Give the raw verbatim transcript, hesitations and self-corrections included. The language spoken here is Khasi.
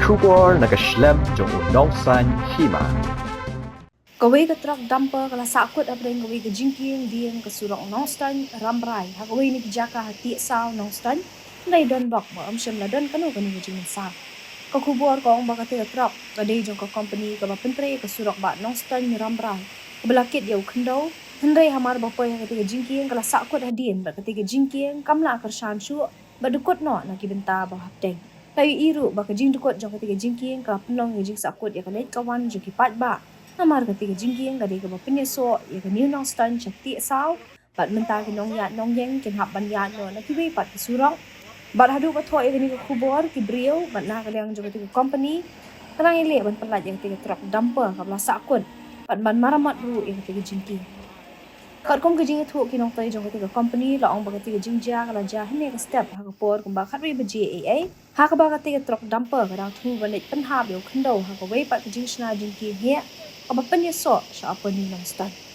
Khubor na ka shlem jong u Nongsaiñ Hima. Kawei ka trok dumper ka la sahkut hapdeng kawei ka jingkieng dieng ka surok Nongstoiñ Rambrai ha kawei na ki jaka ha Tiehsaw Nongstoiñ. Hynrei don bok ba ym shym la don kano kano ka jingmynsaw. Ka khubor ka ong ba katei ka trok ka dei jong ka kompani kaba pyntrei ka surok Bah Nongstoiñ Rambrai kaba la kit ïa u khyndew. Hynrei hamar ba poi ha katei ka jingkieng ka la sahkut hadien bad katei ka jingkieng kam lah kyrshan shuh bad dkut noh na ki bynta ba hapdeng. La ïohi ruh ba ka jingdkut jong katei ka jingkieng ka pynlong ïa ka jingsahkut ïa ka leit ka wan jong ki paidbah. Namar katei ka jingkieng ka dei kaba pynïasoh ïa ka New Nongstoiñ sha Tiehsaw bad mynta ki nongïaid nongïeng kin hap ban ïaid noh na kiwei pat ki surok. Bad haduh ba thoh ïa kane ka khubor ki briew bad na ka liang jong katei ka kompani ka nang ïaleh ban pyllait ïa katei ka trok dumper kaba la sahkut bad ban maramot ruh ïa katei ka jingkieng. Katkum ka jingïathuh ki nongtrei jong katei ka kompani la ong ba katei ka jingjia ka la jia hynne ka step ha ka por kumba khatwei baje eiei, ha kaba katei ka trok dumper ka dang thmu ban leit pynhap ïa u khyndew ha kawei pat ka jingshna jingkieng heh kaba pynïasoh sha Upper New Nongstoiñ.